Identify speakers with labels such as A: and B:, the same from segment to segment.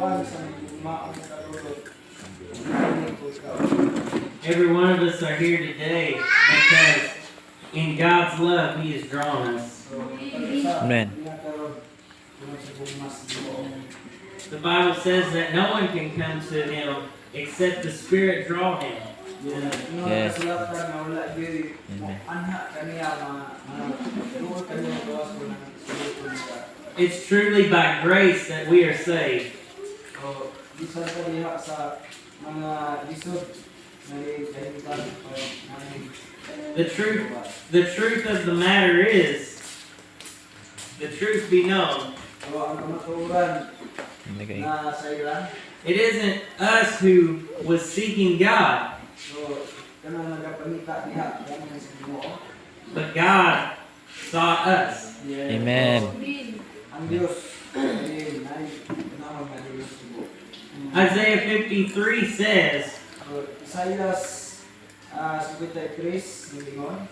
A: uban sa gugmaong kadulot niini ko ikaw.
B: Every one of us are here today because in God's love, He has drawn us.
A: So, matag usa
C: Amen.
A: Niya karon tungod sa gugma sa Ginoo.
B: The Bible says that no one can come to Him except the Spirit draw him.
A: Yeah. Ingon kasulatan nga wala gyud mo
C: Amen.
A: Anha kaniya nga duol kaniya gawas kung ang Espiritu niya.
B: It's truly by grace that we are saved.
A: So, bisan pa diha sa mga lisod nga kahimtang o namin.
B: The truth of the matter is, the truth be known,
A: So, ang kamatuoran
C: Nagay.
A: Na sa ilan,
B: it isn't us who was seeking God,
A: so kanang nagapangita diha kanang sa Ginoo.
B: But God sought us.
A: Yeah.
C: Amen.
A: So, ang Dios ay nay panahon nga Dios sugo.
B: Isaiah 53 says,
A: So, Isaias 53 nilingon.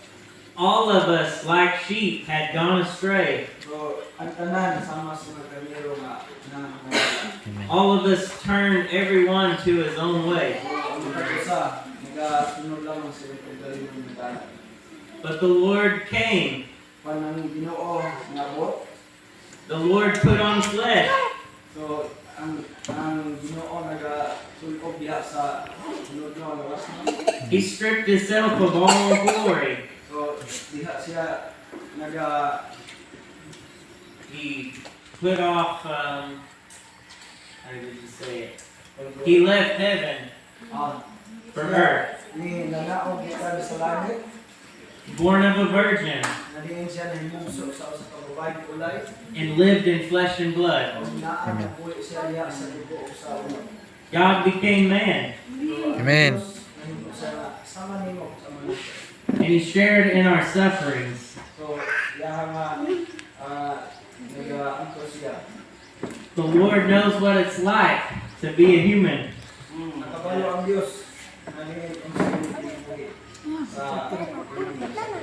B: "All of us, like sheep, had gone astray."
A: So, ang tanan sama sa mga karnero nga na nawala.
C: Amen.
B: "All of us turned every one to his own way."
A: So, ang matag usa nagasunod lamang sa iyang kaugalingon nga dalan.
B: But the Lord came.
A: Pan ang Ginoo ngabot,
B: The Lord put on flesh
A: so ang Ginoo nagasul-ob diha sa sulod no lawas no.
B: He stripped himself of all glory.
A: So diha siya naga
B: He put off, how did you say it? He left heaven for earth,
A: Ni nanaog gikan sa langit,
B: born of a virgin,
A: nadiin siya nahimugso sa usa ka babaeng ulay,
B: and lived in flesh and blood.
A: Ug naa
C: Amen.
A: Nabuhi siya diha sa dugo ug sa ulo.
B: God became man,
C: Amen.
A: Nahimo siya nga sama nimo sama nako.
B: And he shared in our sufferings.
A: So iyaha nga nagaantos siya.
B: The Lord knows what it's like to be a human.
A: Nakabalo ang Dios nga diin unsa kinabuhi sa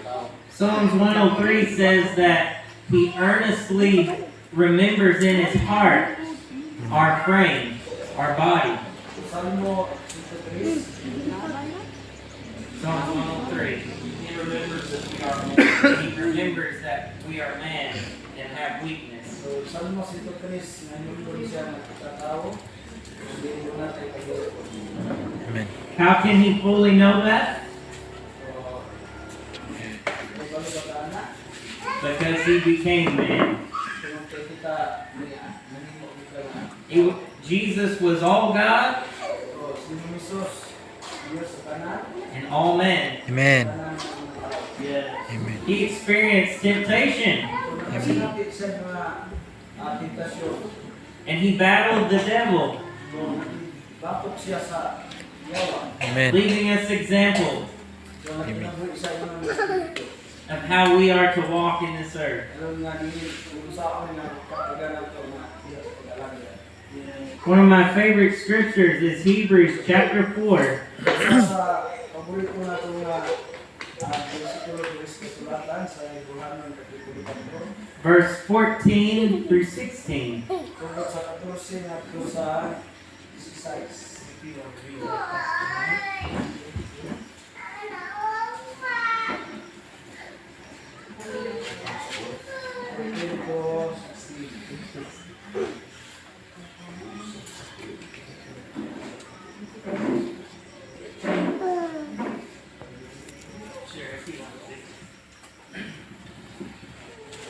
A: tao.
B: Psalms 103 says that he earnestly remembers in his heart our frame, our body.
A: Salmo 103.
B: Psalms 103. He remembers that we are man. He remembers that we are man and have weakness.
A: So Salmo 103 nga siya nga kita tao dili na tay pagbuot.
C: Amen.
B: How can he fully know that?
A: So kabalo ba ka ana?
B: Because he became man.
A: Tungod kay kita ni nahimo kita nga.
B: Jesus was all God
A: So si Jesus Dios sa tanan,
B: and all man.
C: Amen.
A: tanan ng tao.
C: Amen.
B: He experienced temptation
A: So nakasinati siya nga tentasyon.
B: And he battled the devil,
A: So bakop siya sa yawa.
C: Amen.
B: Leaving us example
A: So nagkinabuhi siya ingon ng Espiritu.
B: Of how we are to walk in this earth.
A: Aron nga dili kung unsaon nga kapaganan to nga diha sa pag-alagad.
B: One of my favorite scriptures is Hebrews chapter 4,
A: Isa sa paborito nato nga bersikulo diri sa kasulatan sa Hebreohanon kapitulo 4
B: verse 14 through 16.
A: Tungkol sa 14 ngadto sa 16. 14 to 16.
B: Sure, if you want to.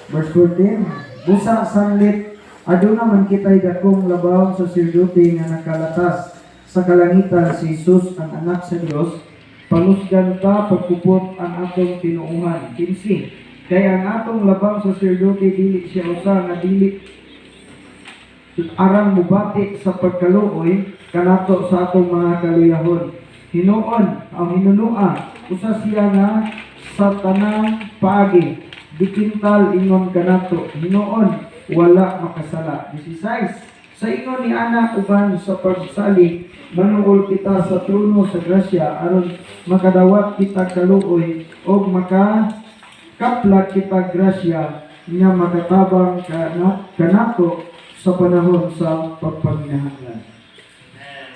D: Verse 14, Busa sanlit, aduna man kita'y dakong labawong saserdote nga nakalatas sa kalangitan, si Jesus ang anak sa Dios, palusgan ta pagkupot ang atong tinuohan. 15, Kay ang atong labang saserdote dili siya usa nga dili arang mubati sa pagkaluoy kanato sa atong mga kaluyahon. Hinuon ang hinunua, usa siya nga sa tanang paagi dikintal ingon kanato, hinuon wala makasala. 16. Sa ingon ni ana uban sa pagsalig, manuol kita sa trono sa grasya aron makadawat kita kaluoy og maka kaplag kita grasya nga makatabang kanato. sa panahon sa pagpanginahanglan.
B: Amen.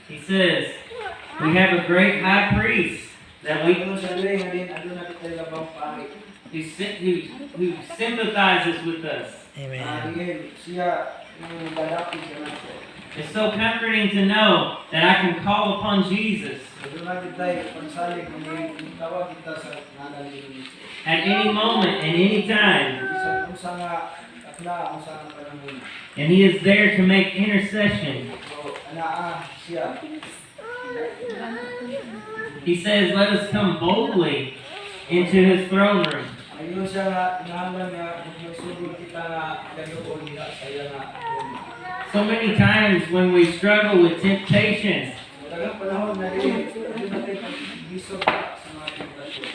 B: He says, we have a great high priest that we
A: Ingon siya diri nga din aduna kitay labang pari.
B: who sympathizes with us.
C: Amen.
A: Diin siya nang gadapit kanato.
B: It's so comforting to know that I can call upon Jesus
A: Aduna kitay pagsalig nga diin tawag kita sa ngalan ni Jesus.
B: at any moment and any time,
A: Bisan unsa nga takna, unsa nga panahon.
B: and He is there to make intercession.
A: So anaa siya.
B: He says, "Let us come boldly into His throne room."
A: Ayon siya nga kinahanglan nga magsugod kita nga kaduol diha sa iya nga trono.
B: So many times when we struggle with temptation,
A: So daghang panahon na dili aduna tay pagbisog sa mga tentasyon.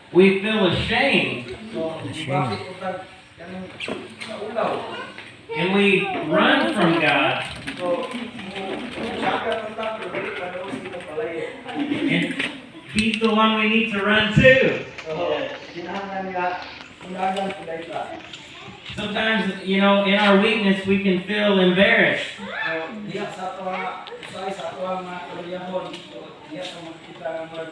B: we feel ashamed
A: So bakit utag kanang kaulaw?
B: and we run from God.
A: So mo tsaka ta pero dili pa daw kita palayo.
B: And He's the one we need to run to.
A: So kinahanglan nga unagan pud ta.
B: Sometimes, in our weakness, we can feel embarrassed.
A: So diha sa ato nga usahay sa ato nga kaluyahon, so diha sa makita nga mag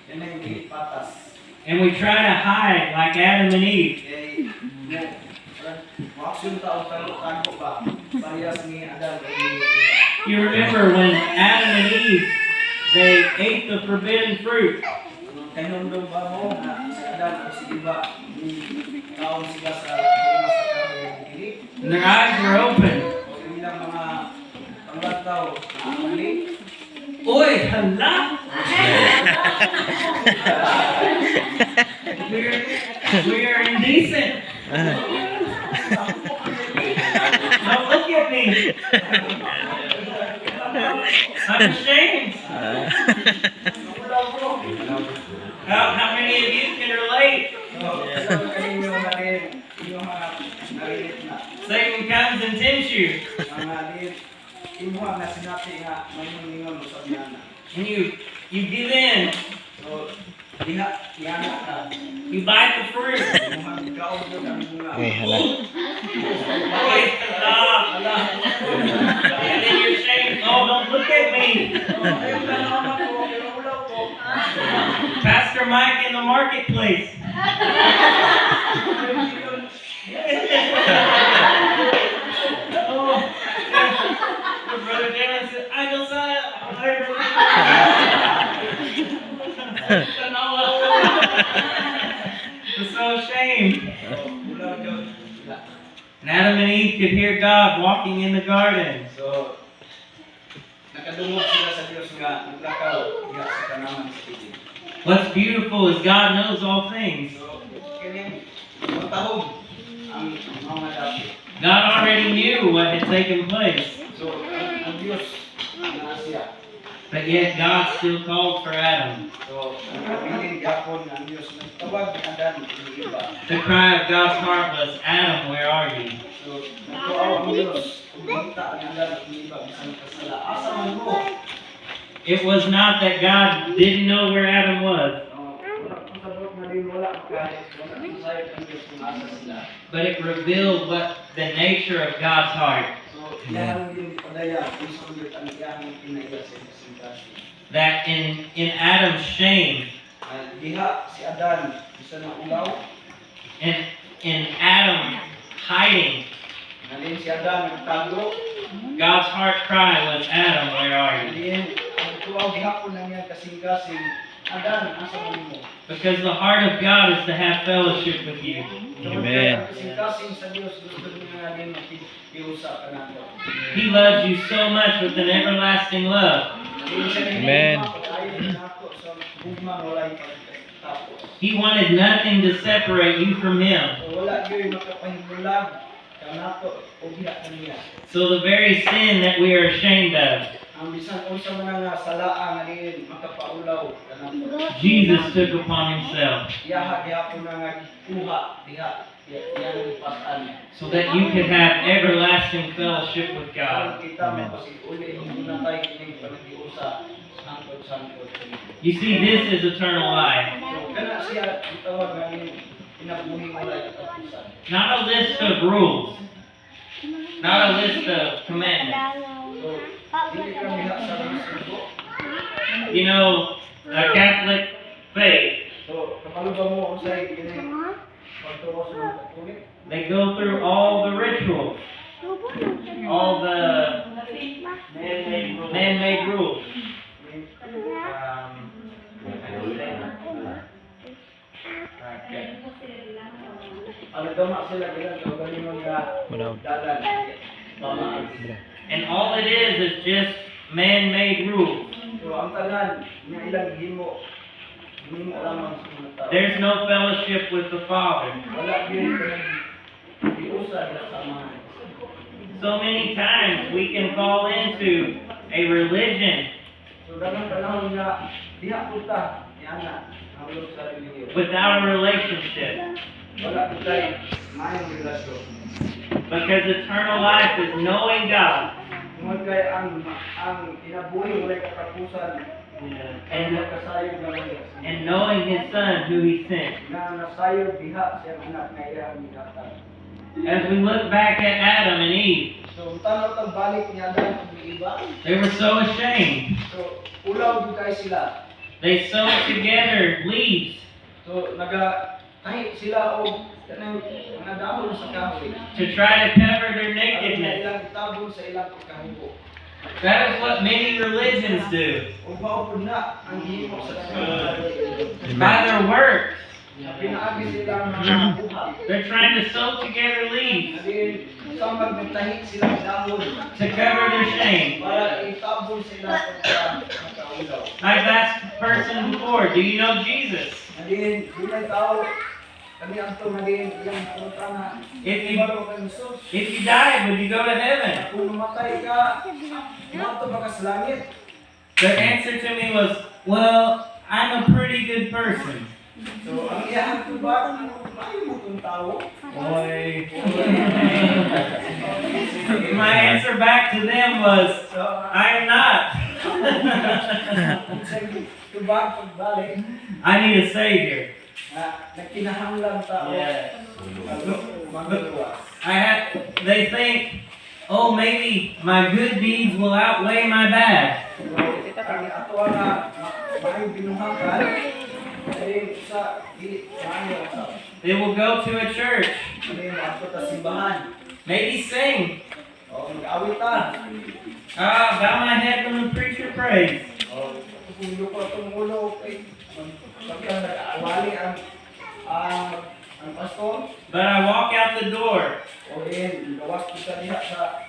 A: kanang dili patas.
B: And we try to hide like Adam and Eve.
A: Kay mo mo aksyon ta og tago ba parehas ni Adan ug ni Eva.
B: You remember when Adam and Eve, they ate the forbidden fruit.
A: Kahinumdum ba mo nga si Adan ug si Eva ni kaon sila sa bunga sa kahoy nga dili?
B: And their eyes were open.
A: O ilang mga panglantaw naamli.
B: Oy, hala! We are indecent. Don't look at me. I'm ashamed.
A: Ulaw ko.
B: How many of you can relate?
A: So, alam kaninyo na rin inyong mga narilit na.
B: Satan comes and tempts you,
A: Mga din imuha nga sinati nga maningon usab niana.
B: and you give in.
A: So diha yana ka.
B: You bite the fruit.
A: Imuha kaon jud ang bunga.
C: Uy, hala.
B: Oy, hala.
A: Ala.
B: And then you're ashamed. Oh, don't look at me.
A: Ayaw tanaw na ko, pero ulaw ko.
B: Pastor Mike in the marketplace. Oh, Brother Jalen said, "I know sir." I'm so ashamed.
A: Ulaw jud.
B: And Adam and Eve could hear God walking in the garden.
A: So, nakadungog sila sa Dios nga naglakaw diha sa tanaman sa Eden.
B: What's beautiful is God knows all things.
A: So, kining matahom ang mga dapit.
B: God already knew what had taken place,
A: So, ang Dios naa siya.
B: but yet God still called for Adam.
A: So, ang kabilin gihapon nga ang Dios nagtawag ni Adan ug ni Eva.
B: The cry of God's heart was, "Adam, where are you?"
A: So, nagtuaw ang Dios ug mangita ni Adan ug ni Eva bisan kasala. Asa man mo?
B: It was not that God didn't know where Adam was,
A: Oh, wala pasabot nga din wala ka wala masayod ang Dios kung asa sila.
B: But it revealed what the nature of God's heart.
A: So, iyang din padaya kung sa gyud ang iyang kinaiya sa kasing-kasing.
B: That in Adam's shame
A: Diha si Adan bisan na ulaw,
B: and in Adam hiding,
A: nalin si Adan nagtago,
B: God's heart cry was, "Adam, where are you?"
A: diin ang tuaw gihapon na niya kasing-kasing, "Adan, asa man mo?"
B: Because the heart of God is to have fellowship with you.
C: Amen.
A: Ang kasing-kasing sa Dios gusto niya nga din makiusa kanato.
B: He loves you so much with an everlasting love.
A: Diin siya
C: Amen.
A: Pag-ayo nato sa gugma walay pagkatapos.
B: He wanted nothing to separate you from Him.
A: So wala gyud makapahimulag kanato o diha kaniya.
B: So the very sin that we are ashamed of,
A: Ang bisan unsa man nga salaa nga diin makapaulaw kanato.
B: Jesus took upon Himself
A: Iyaha gihapon na nga gikuha diha iya gipas-an.
B: So that you could have everlasting fellowship with God.
A: Aron kita mapasig-uli ug duna tay kining panaghiusa hangtod-sangtod.
B: You see, this is eternal life.
A: So kana siya gitawag nga ning kinabuhing walay katapusan.
B: Not a list of rules, Not a list of commandments.
A: So, dili kami diha sa mga sugo.
B: A Catholic faith,
A: So, kabalo ba mo unsay kini pagtuo sa mga Katolik?
B: they go through all the rituals, all the man-made rules. Okay.
A: Ano gama sila ilang kaugalingon nga
C: Manaw.
A: dalan. Pamaagi.
B: And all it is just man-made rules.
A: So, ang tanan nga ilang himo himo lamang sa mga tao.
B: There's no fellowship with the Father.
A: Wala gyud kanang giusa diha sa amahan.
B: So many times we can fall into a religion
A: So daghang panahon nga diha pud ta niana ang sa relihiyon.
B: without a relationship.
A: Wala pud tay maayong relasyon.
B: Because eternal life is knowing God
A: Tungod kay ang kinabuhi walay katapusan
B: and,
A: ang kasayod nga mga
B: and knowing His Son who He sent.
A: na nasayod diha sa iyang anak nga iyang gihatag.
B: As we look back at Adam and Eve,
A: So tanaw tang balik ni Adam ug ni Eva.
B: they were so ashamed.
A: So ulaw gyud kay sila.
B: They sewed together leaves
A: So naga tahi sila og kanang mga dahon sa kahoy.
B: to try to cover their
A: Aron nga
B: nakedness.
A: ilang itabon sa ilang pagkahubo.
B: That is what many religions do.
A: Ug mao pud na ang gihimo sa daghang
B: By their works,
A: Sa pinaagi silang mga buhat.
B: they're trying to sew together leaves
A: Adiin samang nagtahi sila og dahon
B: to cover their shame.
A: para itabon sa ilang pagkaulaw.
B: I've asked the person before, "Do you know Jesus?"
A: Adiin dunay tao kani adto nga diin iyang pangutana.
B: If you
A: Kabalo kay Jesus.
B: if you died, would you go to heaven?
A: Kung mamatay ka, moadto ba ka sa langit?
B: The answer to me was, "Well, I'm a pretty good person."
A: So, ang iyang tubag, ano, maayo man kong tao.
B: Boy. My answer back to them was,
A: So,
B: "I am not."
A: ang siyang tubag pagbalik,
B: I need a savior.
A: na nagkinahanglan tao. Manggagawa.
B: They think, "Oh, maybe my good deeds will outweigh my bad."
A: So, ang ato nga maayong binuhatan, ay sa dili maayo sa
B: They will go to a church,
A: ay moadto ta simbahan.
B: Maybe sing.
A: O mag-awit ta.
B: Ah, bow my head when the preacher prays.
A: O kung ko atong ulo kay pagka nag-awali ang pastor,
B: But I walk out the door,
A: o din gawas kita diha sa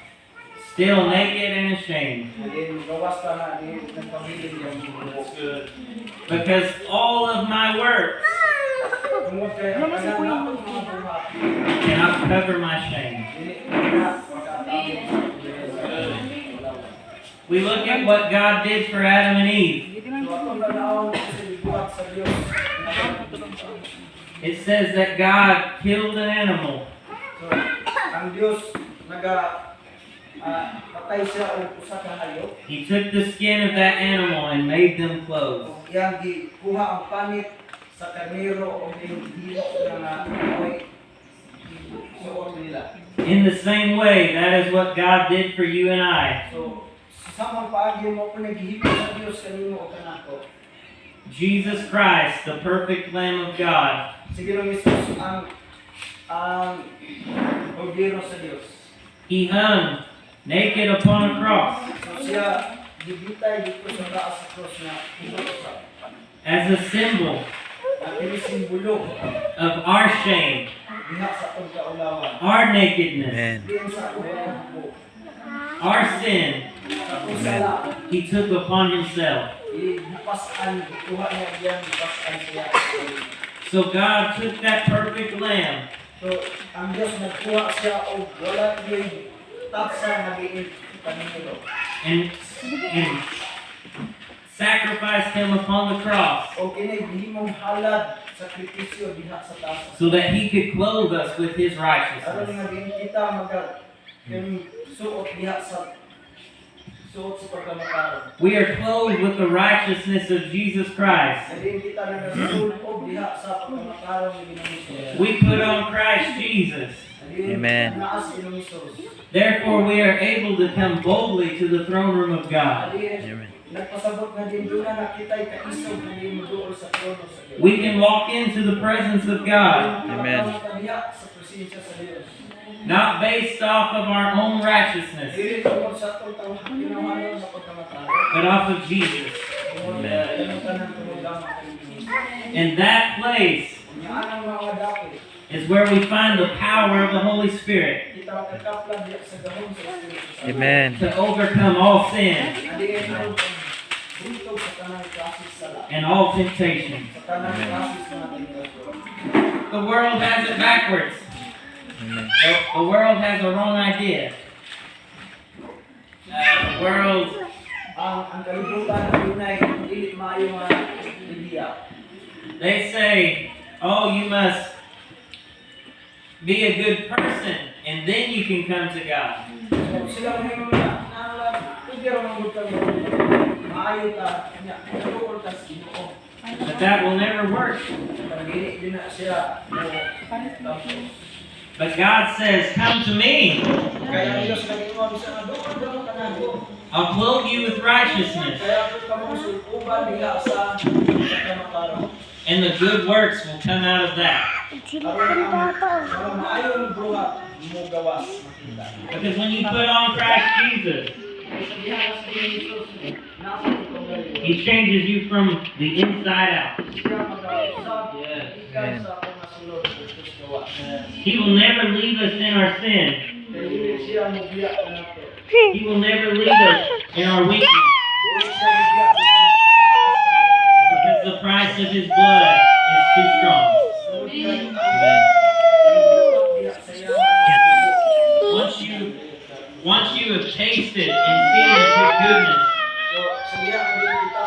B: still naked and ashamed.
A: din gawas ta na din nagpabilin yang buhok.
B: Because all of my works
A: Tungod kay ang tanan naton mga buhat
B: cannot cover my shame.
A: dili na makatabon.
B: We look at what God did for Adam and Eve.
A: So atong tan-awon sa gibuhat sa Dios.
B: It says that God killed an animal
A: So ang Dios naga patay siya og usa ka hayop.
B: He took the skin of that animal and made them clothes.
A: Ug iyang gikuha ang panit sa karnero og gihimo nga nga mo'y suot nila.
B: In the same way, that is what God did for you and I.
A: So sa samang paagi mao pud gihimo sa Dios kanimo ug kanako.
B: Jesus Christ, the perfect Lamb of God,
A: Si Ginoong Jesus ang kordero sa Dios.
B: He hung naked upon a cross
A: So siya gibitay didto sa taas sa cross nga hugot sa
B: as a symbol
A: na kini simbolo
B: of our shame,
A: diha sa atong kaulawan.
B: our nakedness,
C: Amen.
A: Diin sa atong pagkahubo,
B: our sin.
A: sa atong sala.
B: He took upon Himself.
A: Gipas-an, gikuha niya diyan, gipas-an siya.
B: So God took that perfect lamb
A: So, ang Diyos nagkuha siya og wala gyud tatsa nga diin kanino.
B: and sacrificed him upon the cross
A: O kini gihimong halad sakripisyo diha sa taas.
B: so that He could clothe us with His
A: Aron
B: righteousness.
A: nga diin kita maga kini suot diha sa suot sa pagkamataron.
B: We are clothed with the righteousness of Jesus Christ.
A: Nga diin kita nagasulob diha sa pagkamataron ni Ginoong Hesus.
B: We put on Christ Jesus.
A: Nga
C: Amen.
A: Naa si Ginoong Hesus.
B: Therefore, we are able to come boldly to the throne room of God.
A: Adiin,
C: Amen.
A: nagpasabot nga din duna na kita'y kaisog nga di moduol sa trono sa Dios.
B: We can walk into the presence of God,
C: Amen.
A: Diha sa presensya sa Dios.
B: Not based off of our own righteousness,
A: Dili tungod sa atong tinawanon sa pagkamatayon.
B: But off of Jesus.
A: Tungod
C: Amen.
A: kanang tanan tungod lamang kay Ginoo.
B: And that place
A: Unya anang mga dako,
B: is where we find the power of the Holy Spirit
A: kita makakaplan diha sa gahom sa Espiritu Santo.
C: Amen.
B: To overcome all sin
A: Adiin ang buntog sa tanang klase sala.
B: And all temptation.
A: Sa tanang klase sa mga tentasyon.
B: The world has it backwards.
C: Amen.
B: The world has a wrong idea. The world
A: Ang kalibutan adunay dili maayo nga ideya.
B: They say, "Oh, you must be a good person and then you can come to God."
A: So, sila mo nga nang pwede ra man gud ka mo maayo ka nya duol ka sa Ginoo.
B: But that will never work.
A: Pero dili din na siya mo tampo.
B: But God says, "Come to me.
A: Kaya ang Dios nag-ingon siya nga duol daw ka nako.
B: I'll clothe you with righteousness,
A: Kaya kung kamo sulkuban diha sa pagkamakaron.
B: And the good works will come out of that."
A: Aron ang maayong buhat mo gawas makita.
B: Because when you put on Christ Jesus,
A: Sa diha ka sa Ginoong Jesus, nasa itong galing.
B: He changes you from the inside out.
A: Siya magausab gikan
C: Amen.
A: sa atong masulod ug gawas.
B: He will never leave us in our sin.
A: Kay dili siya mobiya kanato.
B: He will never leave us in our weakness
A: Dili siya mobiya bisan
B: because the price of His blood is too strong.
A: tungod kay ang
C: Amen.
A: diha sa iya.
B: Once you have tasted and seen His goodness,
A: So, sa diha nga kita